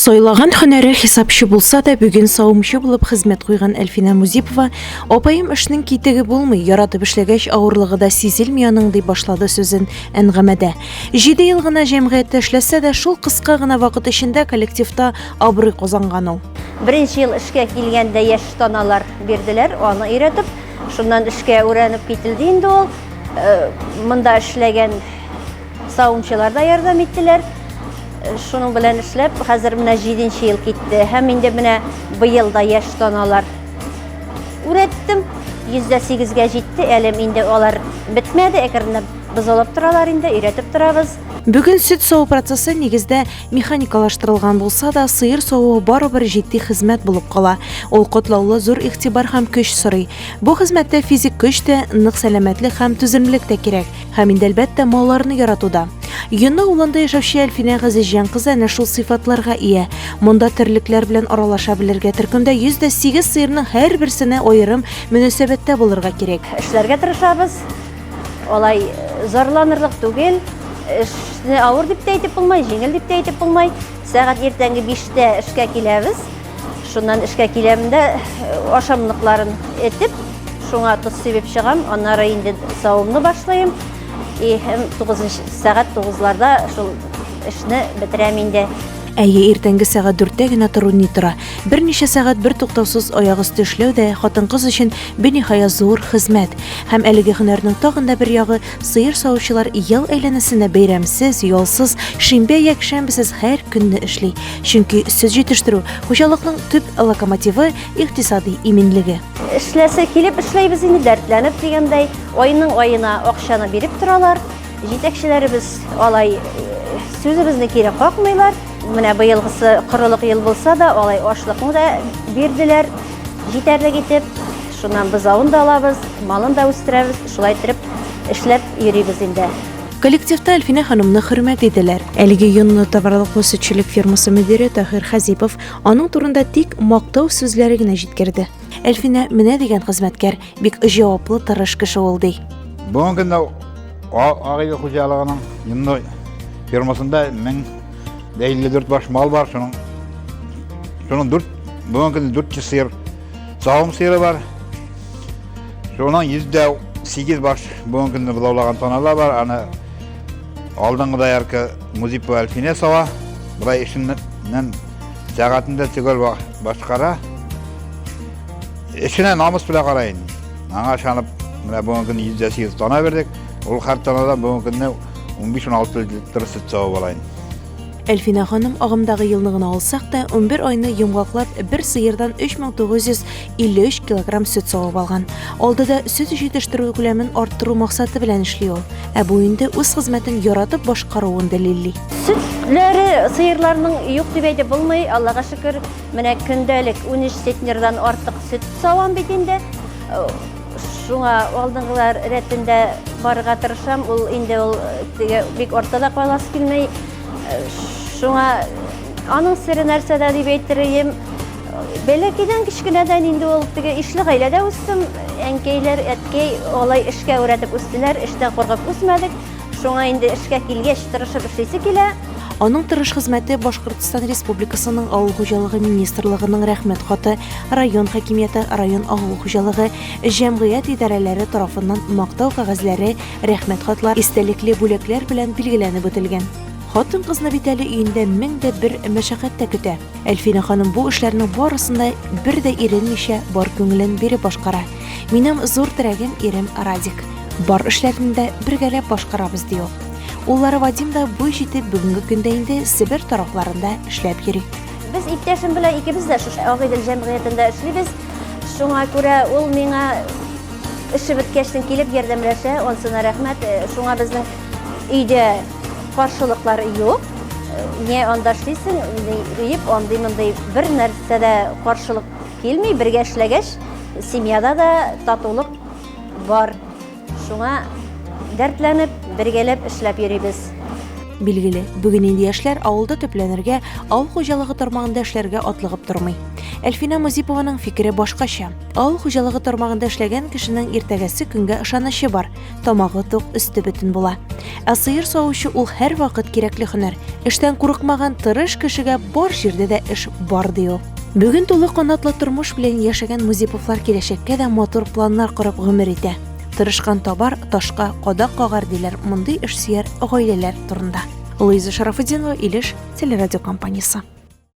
Сайлаган һөнәре хисапчы булса да, бүген савымчы булып хезмәт куйган Әлфинә Музипова, апаем эшнең китеге булмый, яратып эшләгәч авырлыгы да сизелми аның, дип башлады сүзен әңгәмәдә. Җиде ел гына җәмгыятьтә эшләсә дә, шул кыска гына вакыт эчендә коллективта абруй казанган ул. Беренче ел эшкә килгәндә яшь таналар бирделәр, аны өйрәтеп, шуннан эшкә үрәнеп кителде инде ул. Э, монда эшләгән Савымчылар да ярдәм иттеләр. Шуның белән эшләп, хәзер менә җиденче ел китте. Һәм инде менә быел да яшь таналар үрәттем. 108-гә җитте. Әле инде алар бетмәде, әкренләп бозылып торалар инде, өйрәтеп торабыз. Бүген сөт саву процессы нигездә механикалаштырылган булса да, сыер савуы барыбер җитди хезмәт булып кала. Ул катлаулы, зур игътибар һәм көч сорый. Бу хезмәттә физик көч тә, нык сәламәтлек һәм түземлек тә кирәк. Һәм инде, әлбәттә, малларны яратуда. Йонны авылында яшәүче Әлфинә Газизҗан кызы әнә шул сыйфатларга ия. Монда терлекләр белән аралаша белергә, төркемдә 108 сыерның һәрберсенә аерым мөнәсәбәттә булырга кирәк. Эшләргә тырышабыз. Алай зарланырлык түгел. Эшне авыр дип тә әйтеп булмый, җиңел дип тә әйтеп булмый. Сәгать иртәнге биштә эшкә киләбез. Шуннан эшкә киләм дә ашамлыкларын этеп, шуңа тоз сибеп чыгам, аннары инде савымны башлыйм. И һәм 9 сәгать 9-ларда шул эшне бетерәм инде. Әйе, иртәнге сәгать дүрттә генә тору ни тора. Берничә сәгать бертуктаусыз аяк өсте эшләү дә хатын-кыз өчен биниһая зур хезмәт. Һәм әлеге һөнәрнең тагын да бер ягы, сыер савучылар ел әйләнәсенә бәйрәмсез, ялсыз, шимбә-якшәмбесез һәр көнне эшли. Чөнки сөт җитештерү, хуҗалыкның төп локомотивы, икътисади иминлеге. Эшләсе килеп эшләйбез инде, дәртләнеп дигәндәй. Айның аена акчаны биреп торалар. Җитәкчеләребез алай сүзебезне кире какмыйлар. Менә быелгысы корылык ел булса да, алай ашлыкны да бирделәр җитәрлек итеп. Шуннан бозавын да алабыз, малын да үстерәбез. Шулай итеп эшләп йөрибез инде. Коллективта Әлфинә ханымны хөрмәт итәләр. Әлеге йонлы товарлыклы сөтчелек фермасы мөдире Таһир Хәзипов аның турында тик мактау сүзләре генә җиткерде. Әлфинә менә дигән хезмәткәр, бик җаваплы, тырыш кеше ул, ди. Бүгенге көндә Агыйдел хуҗалыгының йонлы фермасында 1054 баш мал бар, шуның шуның 4 бүгенге көндә 400 сыер савым сыеры бар. Шуның 108 баш бүгенге көндә бозаулаган таналар бар. Аны алдынгы доярка Музипова Әлфинә сава. Болай эшеннән сәгатендә төгәл башкара. Эшенә намус белән карайын. Аңа ышанып, менә бүгенге көндә 108 тана бирдек. Ул һәр танадан бүгенге көндә 15-16 литр сөт савып алайын. Әлфинә ханым, агымдагы елны гына алсак та, 11 айны йомгаклап, бер сыердан 3953 килограмм сөт савып алган. Алдыда сөт җитештерү күләмен арттыру максаты белән эшли ул. Ә бу инде үз хезмәтен яратып башкаруын дәлилли. Сөтләре сыерларның юк дип әйтеп булмый, Аллага шөкер, менә көндәлек 13 центнердан артык сөт савам бит инде. Шуңа алдынгылар рәтендә барырга тырышам. Ул инде ул теге бик артта да каласы килми. Шуңа аның сере нәрсәдә дип әйтер идем. Бәләкәйдән кечкенәдән инде ул теге ишле гаиләдә үстем. Әнкәйләр, әткәй алай эшкә өйрәтеп үстеләр, эштән куркып үсмәдек. Шуңа инде эшкә килгәч тырышып эшлисе килә. Аның тырыш хезмәте Башкортстан Республикасының Авыл хуҗалыгы министрлыгының Рәхмәт хаты, район хакимияте, район авыл хуҗалыгы, җәмгыять идарәләре тарафыннан мактау кәгазьләре, рәхмәт хатлар, истәлекле бүләкләр белән билгеләнеп үтелгән. Хатын-кызны бит әле өендә 1001 мәшәкать тә көтә. Әлфинә ханым бу эшләрнең барысын да бер дә иренмичә, бар күңелен биреп башкара. Минем зур терәгем ирем Радик. Бар эшләрне дә бергәләп башкарабыз, ди ул. Уллары Вадим да буй җитеп, бүгенге көндә инде Себер тарафларында эшләп йөри. Без иптәшем белән икебез дә шушы Агыйдел җәмгыятендә эшлибез. Шуңа күрә ул миңа эше беткәчтен килеп ярдәмләшә, ансына рәхмәт. Шуңа безнең өйдә каршылыклар юк. Не анда эшлисең, диеп, андый-мондый бер нәрсә дә каршылык килми. Бергә эшләгәч, семьяда да татулык бар. Шуңа дәртләнеп, бергәләп эшләп йөрибез. Билгеле, бүген инде яшьләр авылда төпләнергә, авыл хуҗалыгы тармагында эшләргә атлыгып тормый. Әлфинә Музипованың фикере башкача. Авыл хуҗалыгы тармагында эшләгән кешенең иртәгәсе көнгә ышанычы бар, тамагы тук, өсте бөтен була. Ә сыер савучы ул һәрвакыт кирәкле һөнәр. Эштән курыкмаган тырыш кешегә бар җирдә дә эш бар, ди ул. Бүген тулы канатлы тормыш белән яшәгән Музиповлар киләчәккә дә матур планнар корып гомер итә. Тырышкан табар, ташка кадак кагар, диләр мондый эшсөяр гаиләләр турында. Луиза Шарафутдинова, Илеш телерадиокомпаниясе.